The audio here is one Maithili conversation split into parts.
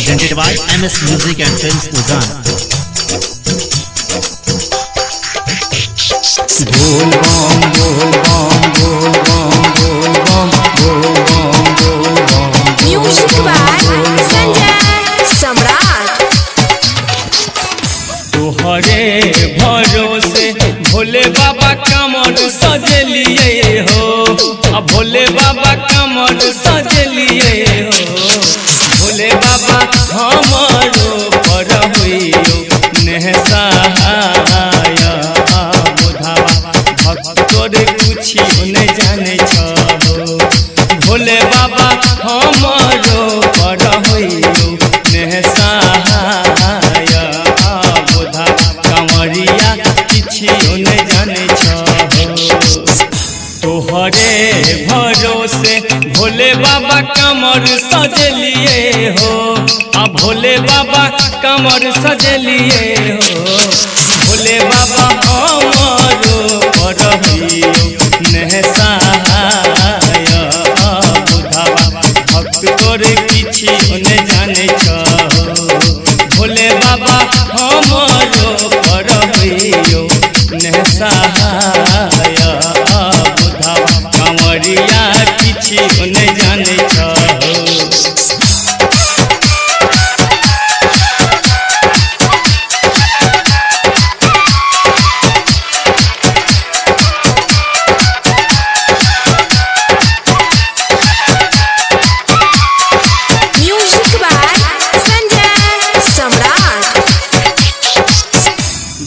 Presented by MS Music and Films Ujjain. बोल बम बोल बम बोल बम बोल बम बोल बम बोल बम। म्यूजिक बाय संजय सम्राट। तोहरे भरोसे भोले बाबा कमर सजलिए हो, आ भोले बाबा कमर सजलिए हो। भोले बाबा हमारो पर होइयो नेहसाया बोधावा, भक्त तोरे कुछियो नहीं जाने छो। भोले बाबा हमारो पर होइयो नेहसाया बोधावा, कंवरिया किछियो नहीं जाने छो। तोहरे भरोसे भोले बाबा कमर सजलिए हो, आ भोले बाबा कमर सजलिए हो। भोले बाबा हमारो पर होइयो नेहसाया बुधावा, भक्त तोरे किछियो नहीं जाने छो। भोले बाबा हमारो पर होइयो नेहसाया बुधावा, कंवरिया किछियो नहीं जाने छो। म्यूजिक बाय संजय सम्राट।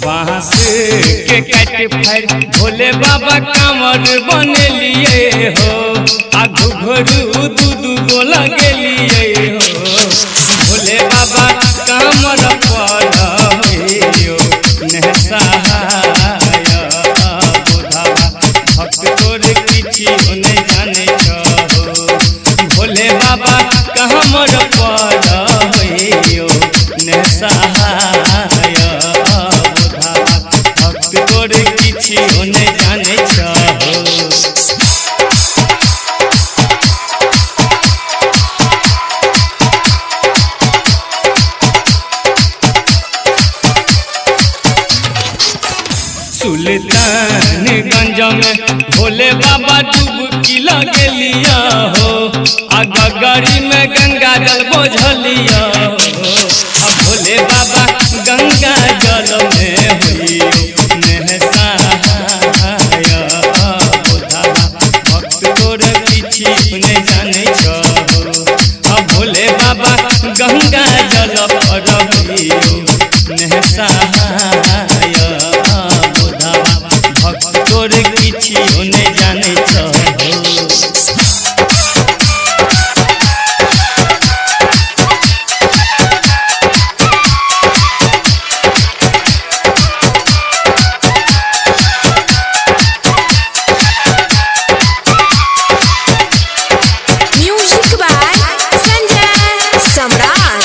बांस के काट फाड़ भोले बाबा कमर बनेलिए हो, आ घुघरू दू दू गो लगेलिए हो। भोले बाबा कमर पर होइयो नेहसाया बोधावा, भक्त तोर किछियो नहीं जाने छो। भोले बाबा कमर पर होइयो नेहसाया बोधावा, भक्त तोर किछियो नहीं जाने छो। सुल्तानगंज में भोले बाबा डुबकी लगेलिया हो, आ गगरी में गंगा जल बोझलिया हो। आ भोले बाबा गंगा जल में होइयो नेहसाया बोधावा, भक्त तोर किछियो नहीं जाने छो। आ भोले बाबा गंगा जल पर होइयो नेहसाया बोधावा, भक्त तोर किछियो नहीं जाने छो। म्यूजिक बाय संजय सम्राट।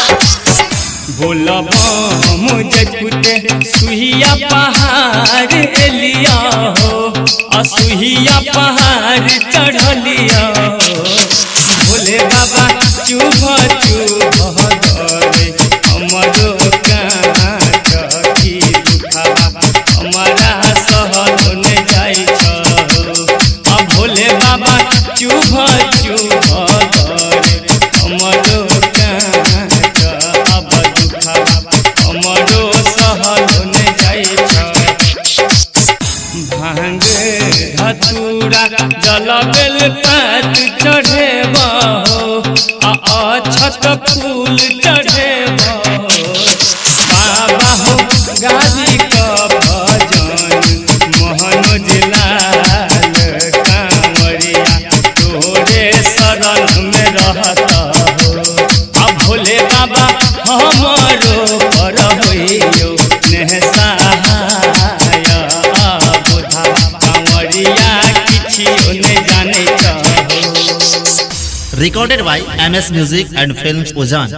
बोलबम जयपुते सुहिया पहाड़ एलिया हो, आ सुहिया पहाड़ चढ़लिया हो। भोले बाबा चुभ चुभ गरे हमरो कांच की दुखावा, हमारा सहल नहीं जाइ छो। आ भोले बाबा चुभ चुभ गरे हमरो कांच अब दुखावा, हमरो सहल नहीं जाइ छो। भांग धतूरा जल बेल पात चढ़ेबा हो, आ अक्षत फूल चढ़ेबा हो। बाबा हो गाजी का भजन मोहन लाल कांवरिया तोरे शरण में रहता हो। आ भोले बाबा हमारो पर होइयो नेहसाया बोधावा, कांवरिया किछियो नहीं जाने छो। Recorded by MS Music and Films Ujjain.